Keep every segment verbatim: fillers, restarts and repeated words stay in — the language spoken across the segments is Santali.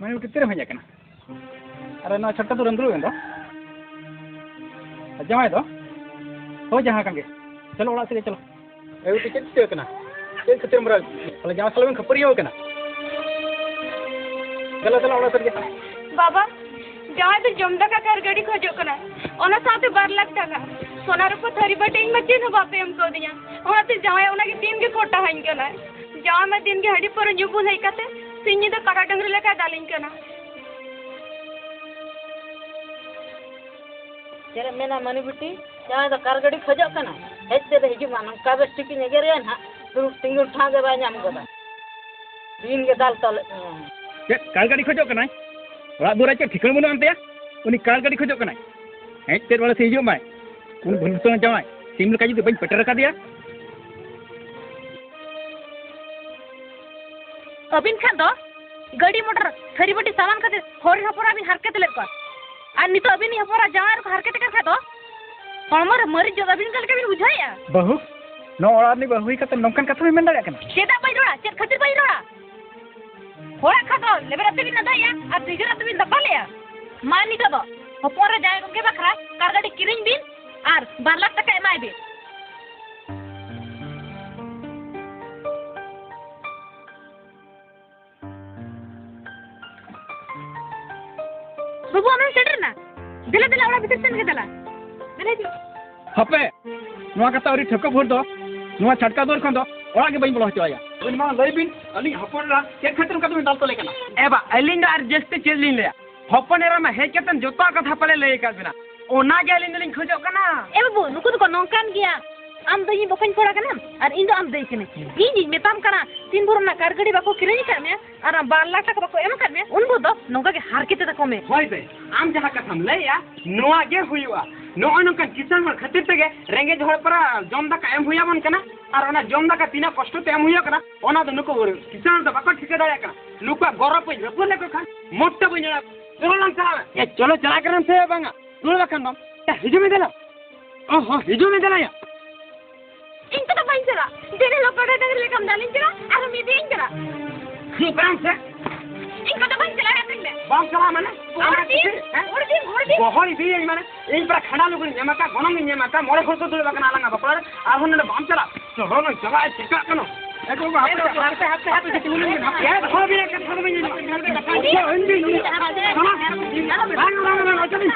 ᱢᱟᱹᱭ ᱵᱤᱴᱤ, ᱛᱤᱨᱮᱢ ᱦᱮᱡ ᱟᱠᱟᱱᱟ? ᱟᱨ ᱱᱚᱣᱟ ᱪᱷᱟᱴᱠᱟ ᱫᱩᱣᱟᱹᱨ ᱨᱮᱢ ᱫᱩᱲᱩᱵ ᱮᱱ ᱫᱚ? ᱟᱨ ᱡᱟᱶᱟᱭ ᱫᱚ? ᱦᱳᱭ, ᱡᱟᱦᱟᱸ ᱠᱟᱱ ᱜᱮ᱾ ᱪᱚᱞᱚ, ᱚᱲᱟᱜ ᱥᱮᱫ ᱜᱮ ᱪᱚᱞᱚ᱾ ᱮ ᱵᱤᱴᱤ, ᱪᱮᱫ ᱪᱤᱠᱟᱹ ᱠᱟᱱᱟ? ᱪᱮᱫ ᱠᱷᱟᱹᱛᱤᱨ ᱮᱢ ᱨᱟᱜ? ᱛᱟᱦᱞᱮ ᱡᱟᱶᱟᱭ ᱥᱟᱞᱟᱜ ᱵᱮᱱ ᱠᱷᱟᱹᱯᱟᱹᱨᱤᱭᱟᱹᱣ ᱠᱟᱱᱟ? ᱫᱮᱞᱟ, ᱫᱮᱞᱟ, ᱚᱲᱟᱜ ᱥᱮᱫ ᱜᱮ᱾ ᱵᱟᱵᱟ, ᱡᱟᱶᱟᱭ ᱫᱚ ᱡᱚᱢ ᱫᱟᱠᱟ ᱠᱟᱨ ᱜᱟᱹᱰᱤ ᱠᱷᱚᱡᱚᱜ ᱠᱟᱱᱟᱭ, ᱚᱱᱟ ᱥᱟᱶᱛᱮ ᱵᱟᱨ ᱞᱟᱠᱷ ᱴᱟᱠᱟ᱾ ᱥᱚᱱᱟ ᱨᱩᱯᱟᱹ, ᱛᱷᱟᱹᱨᱤ ᱵᱟᱹᱴᱤ ᱤᱧ ᱢᱟ ᱪᱮᱫ ᱦᱚᱸ ᱵᱟᱯᱮ ᱮᱢ ᱠᱟᱣᱫᱤᱧᱟ᱾ ᱚᱱᱟᱛᱮ ᱡᱟᱶᱟᱭ ᱚᱱᱟᱜᱮ ᱫᱤᱱ ᱜᱮ ᱠᱚᱴᱟᱦᱟᱹᱧ ᱠᱟᱱᱟᱭ᱾ ᱡᱟᱶᱟᱭ ᱢᱟ ᱫᱤᱱ ᱜᱮ ᱦᱟᱺᱰᱤ ᱯᱟᱹᱣᱨᱟᱹ ᱧᱩ ᱵᱩᱞ ᱦᱮᱡ ᱠᱟᱛᱮ ᱥᱤᱧ ᱧᱤᱫᱟᱹ ᱠᱟᱰᱟ ᱰᱟᱹᱝᱨᱤ ᱞᱮᱠᱟᱭ ᱫᱟᱞᱤᱧ ᱠᱟᱱᱟ᱾ ᱪᱮᱫ ᱮᱢ ᱢᱮᱱᱟ ᱢᱟᱹᱱᱤ ᱵᱤᱴᱤ? ᱡᱟᱶᱟᱭ ᱫᱚ ᱠᱟᱨ ᱜᱟᱹᱰᱤ ᱠᱷᱚᱡᱚᱜ ᱠᱟᱱᱟ, ᱦᱮᱡ ᱛᱮᱫ ᱦᱤᱡᱩᱜ ᱢᱟ, ᱱᱚᱝᱠᱟ ᱵᱮᱥ ᱴᱷᱤᱠᱤᱧ ᱮᱜᱮᱨᱮᱭᱟ ᱱᱟᱦᱟᱜ, ᱫᱩᱲᱩᱵ ᱛᱤᱸᱜᱩ ᱴᱷᱟᱶ ᱜᱮ ᱵᱟᱭ ᱧᱟᱢ ᱜᱚᱫᱟ᱾ ᱫᱤᱱ ᱜᱮ ᱫᱟᱞ ᱛᱚᱞᱮᱫ ᱢᱮᱭᱟᱭ᱾ ᱪᱮᱫ ᱠᱟᱨ ᱜᱟᱹᱰᱤ ᱠᱷᱚᱡᱚᱜ ᱠᱟᱱᱟᱭ? ᱚᱲᱟᱜ ᱫᱩᱣᱟᱹᱨ ᱨᱮ ᱪᱮᱫ ᱴᱷᱤᱠᱟᱹ ᱵᱟᱹᱱᱩᱜ ᱟᱱ ᱛᱟᱭᱟ? ᱩᱱᱤ ᱠᱟᱨ ᱜᱟᱹᱰᱤ ᱠᱷᱚᱡᱚᱜ ᱠᱟᱱᱟᱭ, ᱦᱮᱡ ᱛᱮᱫ ᱵᱟᱲᱟ ᱥᱮ ᱦᱤᱡᱩᱜ ᱢᱟᱭ᱾ ᱩᱱ ᱵᱷᱩᱞ ᱡᱟᱶᱟᱭ ᱥᱤᱢ ᱞᱮᱠᱟ ᱡᱩᱫᱤ ᱵᱟᱹᱧ ᱯᱮᱴᱮᱨ ᱟᱠᱟᱫᱮᱭᱟ᱾ ᱟᱹᱵᱤᱱ ᱠᱷᱟᱱ ᱫᱚ ᱜᱟᱹᱰᱤ ᱢᱚᱴᱚᱨ ᱛᱷᱟᱹᱨᱤ ᱵᱟᱹᱴᱤ ᱥᱟᱢᱟᱱ ᱠᱷᱟᱹᱛᱤᱨ ᱦᱚᱲ ᱨᱮᱱ ᱦᱚᱯᱚᱱ ᱵᱤᱱ ᱦᱟᱨᱠᱮᱛ ᱞᱮᱫ ᱠᱚᱣᱟ, ᱟᱨ ᱱᱤᱛᱚᱜ ᱟᱹᱵᱤᱱ ᱦᱚᱯᱚᱱ ᱡᱟᱶᱟᱭ ᱨᱮᱠᱚ ᱦᱟᱨᱠᱮᱛ ᱟᱠᱟᱫ ᱠᱷᱟᱱ ᱫᱚ ᱦᱚᱲᱢᱚ ᱨᱮ ᱢᱟᱹᱨᱤᱪ ᱡᱚᱫ ᱟᱹᱵᱤᱱ ᱚᱠᱟ ᱞᱮᱠᱟ ᱵᱤᱱ ᱵᱩᱡᱷᱟᱹᱣᱮᱫᱼᱟ? ᱵᱟᱹᱦᱩ, ᱱᱚᱣᱟ ᱚᱲᱟᱜ ᱨᱤᱱᱤᱡ ᱵᱟᱹᱦᱩ ᱦᱩᱭ ᱠᱟᱛᱮ ᱱᱚᱝᱠᱟᱱ ᱠᱟᱛᱷᱟ ᱵᱤᱱ ᱢᱮᱱ ᱫᱟᱲᱮᱭᱟᱜ ᱠᱟᱱᱟ? ᱪᱮᱫᱟᱜ ᱵᱟᱹᱧ ᱨᱚᱲᱟ? ᱪᱮᱫ ᱠᱷᱟᱹᱛᱤᱨ ᱵᱟᱹᱧ ᱨᱚᱲᱟ? ᱦᱚᱲᱟᱜ ᱠᱷᱟᱴᱚ ᱞᱮᱵᱮᱫ ᱟᱛᱮ ᱵᱤᱱ ᱞᱟᱸᱫᱟᱭᱮᱫᱼᱟ ᱟᱨ ᱱᱤᱡᱮᱨᱟᱜ ᱫᱚᱵᱤᱱ ᱫᱟᱯᱟᱞᱮᱫᱼᱟ᱾ ᱢᱟ ᱱᱤᱛᱚᱜ ᱫᱚ ᱦᱚᱯᱚᱱ ᱨᱮ ᱡᱟᱶᱟᱭ ᱜᱚᱢᱠᱮ ᱵᱟᱠᱷᱨᱟ ᱠᱟᱨ ᱜᱟᱹᱰᱤ ᱠᱤᱨᱤᱧ ᱵᱤᱱ ᱟᱨ ᱵᱟᱨ ᱞᱟᱠᱷ ᱴᱟᱠᱟ ᱮᱢᱟᱭ ᱵᱤᱱ᱾ ᱵᱟᱹᱵᱩ, ᱟᱢᱮᱢ ᱥᱮᱴᱮᱨ ᱮᱱᱟ? ᱫᱮᱞᱟ, ᱫᱮᱞᱟ, ᱚᱲᱟᱜ ᱵᱷᱤᱛᱤᱨ ᱥᱮᱱ ᱜᱮ ᱫᱮᱞᱟ᱾ ᱫᱮᱞᱟ ᱦᱤᱡᱩᱜ᱾ ᱦᱟᱯᱮ, ᱱᱚᱣᱟ ᱠᱟᱛᱷᱟ ᱟᱹᱣᱨᱤ ᱴᱷᱟᱹᱣᱠᱟᱹ ᱵᱷᱳᱨ ᱫᱚ ᱱᱚᱣᱟ ᱪᱷᱟᱴᱠᱟ ᱫᱩᱣᱟᱹᱨ ᱠᱷᱚᱱ ᱫᱚ ᱚᱲᱟᱜ ᱜᱮ ᱵᱟᱹᱧ ᱵᱚᱞᱚ ᱦᱚᱪᱚ ᱟᱭᱟ᱾ ᱟᱹᱵᱤᱱ ᱢᱟ ᱞᱟᱹᱭ ᱵᱤᱱ, ᱟᱹᱞᱤᱧ ᱦᱚᱯᱚᱱ ᱮᱨᱟ ᱪᱮᱫ ᱠᱷᱟᱹᱛᱤᱨ ᱚᱱᱠᱟ ᱫᱚᱵᱤᱱ ᱫᱟᱞ ᱛᱚᱞᱮ ᱠᱟᱱᱟ? ᱮ ᱵᱟ, ᱟᱹᱞᱤᱧ ᱫᱚ ᱟᱨ ᱡᱟᱹᱥᱛᱤ ᱪᱮᱫ ᱞᱤᱧ ᱞᱟᱹᱭᱟ? ᱦᱚᱯᱚᱱ ᱮᱨᱟ ᱢᱟ ᱦᱮᱡ ᱠᱟᱛᱮ ᱡᱚᱛᱚᱣᱟᱜ ᱠᱟᱛᱷᱟ ᱯᱟᱞᱮ ᱞᱟᱹᱭ ᱟᱠᱟᱫ ᱵᱤᱱᱟ, ᱚᱱᱟ ᱜᱮ ᱟᱹᱞᱤᱧ ᱫᱚᱞᱤᱧ ᱠᱷᱚᱡᱚᱜ ᱠᱟᱱᱟ᱾ ᱮ ᱵᱟᱹᱵᱩ, ᱱᱩᱠᱩ ᱫᱚᱠᱚ ᱱᱚᱝᱠᱟᱱ ᱜᱮᱭᱟ᱾ ᱟᱢ ᱫᱚ ᱤᱧ ᱵᱚᱠᱚᱧ ᱠᱚᱲᱟ ᱠᱟᱱᱟᱢ ᱟᱨ ᱤᱧ ᱫᱚ ᱟᱢ ᱫᱟᱹᱭ ᱠᱟᱹᱱᱟᱹᱧ᱾ ᱤᱧᱤᱧ ᱢᱮᱛᱟᱢ ᱠᱟᱱᱟ, ᱛᱤᱱ ᱵᱷᱳᱨ ᱚᱱᱟ ᱠᱟᱨ ᱜᱟᱹᱰᱤ ᱵᱟᱠᱚ ᱠᱤᱨᱤᱧ ᱟᱠᱟᱫ ᱢᱮᱭᱟ ᱟᱨ ᱟᱢ ᱵᱟᱨ ᱞᱟᱠᱷ ᱴᱟᱠᱟ ᱵᱟᱠᱚ ᱮᱢ ᱟᱠᱟᱫ ᱢᱮᱭᱟ, ᱩᱱ ᱵᱷᱳᱨ ᱫᱚ ᱱᱚᱝᱠᱟ ᱜᱮ ᱦᱟᱨᱠᱮᱛ ᱛᱟᱠᱚ ᱢᱮ᱾ ᱦᱳᱭ ᱵᱮ, ᱟᱢ ᱡᱟᱦᱟᱸ ᱠᱟᱛᱷᱟᱢ ᱞᱟᱹᱭᱮᱜᱼᱟ, ᱱᱚᱣᱟ ᱜᱮ ᱦᱩᱭᱩᱜᱼᱟ᱾ ᱱᱚᱜᱼᱚᱭ ᱱᱚᱝᱠᱟᱱ ᱠᱤᱥᱟᱹᱬ ᱦᱚᱲ ᱠᱷᱟᱹᱛᱤᱨ ᱛᱮᱜᱮ ᱨᱮᱸᱜᱮᱡ ᱦᱚᱲ ᱯᱟᱨᱟ ᱡᱚᱢ ᱫᱟᱠᱟ ᱮᱢ ᱦᱩᱭ ᱟᱵᱚᱱ ᱠᱟᱱᱟ, ᱟᱨ ᱚᱱᱟ ᱡᱚᱢ ᱫᱟᱠᱟ ᱛᱤᱱᱟᱹᱜ ᱠᱚᱥᱴᱚ ᱛᱮ ᱮᱢ ᱦᱩᱭᱩᱜ ᱠᱟᱱᱟ, ᱚᱱᱟ ᱫᱚ ᱱᱩᱠᱩ ᱠᱤᱥᱟᱹᱬ ᱦᱚᱲ ᱫᱚ ᱵᱟᱠᱚ ᱴᱷᱤᱠᱟᱹ ᱫᱟᱲᱮᱭᱟᱜ ᱠᱟᱱᱟ᱾ ᱱᱩᱠᱩᱣᱟᱜ ᱜᱚᱨᱚᱵ ᱤᱧ ᱨᱟᱹᱯᱩᱫ ᱞᱮᱠᱚ ᱠᱷᱟᱱ ᱢᱚᱴᱴᱟ ᱵᱟᱹᱧ ᱟᱲᱟᱜ᱾ ᱪᱚᱞᱚ ᱞᱟᱝ ᱪᱟᱞᱟᱜ᱾ ᱮ, ᱪᱚᱞᱚ ᱪᱟᱞᱟᱜ ᱠᱟᱱᱟᱢ ᱥᱮ ᱵᱟᱝᱟ? ᱫᱩᱲᱩᱵ ᱟᱠᱟᱱ ᱫᱚᱢ᱾ ᱮ, ᱦᱤᱡᱩᱜ ᱢᱮ ᱫᱮᱞᱟ᱾ ᱚ ᱦᱚᱸ, ᱦᱤᱡᱩᱜ ᱢᱮ ᱫᱮᱞᱟᱭᱟ᱾ ᱤᱧ ᱠᱚᱫᱚ ᱵᱟᱹᱧ ᱪᱟᱞᱟᱜ᱾ ᱫᱮᱞᱟ ᱞᱚᱠᱚᱭ ᱰᱟᱝᱨᱤ ᱞᱮᱠᱟᱢ ᱫᱟᱞᱤᱧ ᱠᱟᱱᱟ, ᱟᱨ ᱢᱤᱫ ᱫᱤᱱ ᱤᱧ ᱪᱟᱞᱟᱜ᱾ ᱦᱤᱡᱩᱜ ᱠᱟᱱᱟᱢ ᱥᱮ? ᱤᱧ ᱠᱚᱫᱚ ᱵᱟᱹᱧ ᱪᱟᱞᱟᱜ᱾ ᱵᱟᱢ ᱪᱟᱞᱟᱜᱼᱟ ᱢᱟᱱᱮ? ᱟᱢ ᱦᱚᱲ ᱫᱤᱱ, ᱦᱮᱸ? ᱦᱚᱲ ᱫᱤᱱ, ᱦᱚᱲ ᱫᱤᱱ᱾ ᱜᱚᱦᱚᱲ ᱤᱫᱤᱭᱟᱹᱧ ᱢᱟᱱᱮ? ᱤᱧ ᱯᱮᱲᱟ ᱠᱷᱟᱸᱰᱟ ᱞᱩᱜᱽᱲᱤᱧ ᱮᱢ ᱟᱠᱟᱫ, ᱜᱚᱱᱚᱝ ᱤᱧ ᱮᱢ ᱟᱠᱟᱫ, ᱢᱚᱬᱮ ᱦᱚᱲ ᱠᱚ ᱫᱩᱲᱩᱵ ᱟᱠᱟᱱᱟ ᱟᱞᱟᱝᱟᱜ ᱵᱟᱯᱞᱟ ᱨᱮ, ᱟᱨᱦᱚᱸ ᱱᱚᱰᱮ ᱵᱟᱢ ᱪᱟᱞᱟᱜ? ᱪᱚᱞᱚ ᱱᱚᱧ ᱪᱟᱞᱟᱜᱼᱟ, ᱪᱤᱠᱟᱹᱜ ᱠᱟᱱᱟ? ᱮ ᱵᱟᱵᱟ, ᱦᱟᱯᱮ, ᱦᱟᱯᱮ, ᱦᱟᱯᱮ, ᱦᱟᱯᱮ, ᱠᱟᱹᱴᱤᱡ ᱩᱱᱤ ᱢᱮ, ᱦᱟᱯᱮ᱾ ᱮ, ᱫᱚᱦᱚ ᱵᱤᱱ, ᱠᱟᱛᱷᱟ ᱫᱚ ᱵᱤᱱ ᱟᱸᱡᱚᱢᱟ᱾ ᱵᱟᱝ, ᱵᱟᱝ, ᱵᱟᱝ, ᱵᱟᱝ, ᱚᱪᱚᱜ ᱵᱤᱱ᱾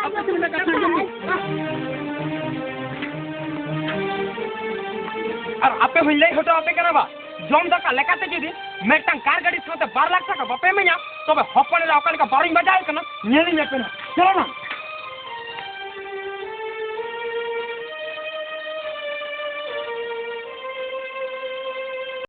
ᱟᱨ ᱟᱯᱮ ᱦᱚᱸᱧ ᱞᱟᱹᱭ ᱦᱚᱴᱚ ᱟᱯᱮ ᱠᱟᱱᱟ ᱵᱟ, ᱡᱚᱢ ᱫᱟᱠᱟ ᱞᱮᱠᱟᱛᱮ ᱡᱩᱫᱤ ᱢᱤᱫᱴᱟᱝ ᱠᱟᱨ ᱜᱟᱹᱰᱤ ᱥᱟᱶᱛᱮ ᱵᱟᱨ ᱞᱟᱠᱷ ᱴᱟᱠᱟ ᱵᱟᱯᱮ ᱤᱢᱟᱹᱧᱟ, ᱛᱚᱵᱮ ᱦᱚᱯᱚᱱ ᱮᱨᱟ ᱚᱠᱟ ᱞᱮᱠᱟ ᱵᱟᱨᱚᱧ ᱵᱟᱡᱟᱣ ᱠᱟᱱᱟ, ᱧᱮᱞᱤᱧ ᱟᱯᱮ ᱱᱟᱜ᱾ ᱪᱚᱞᱚ ᱱᱟ᱾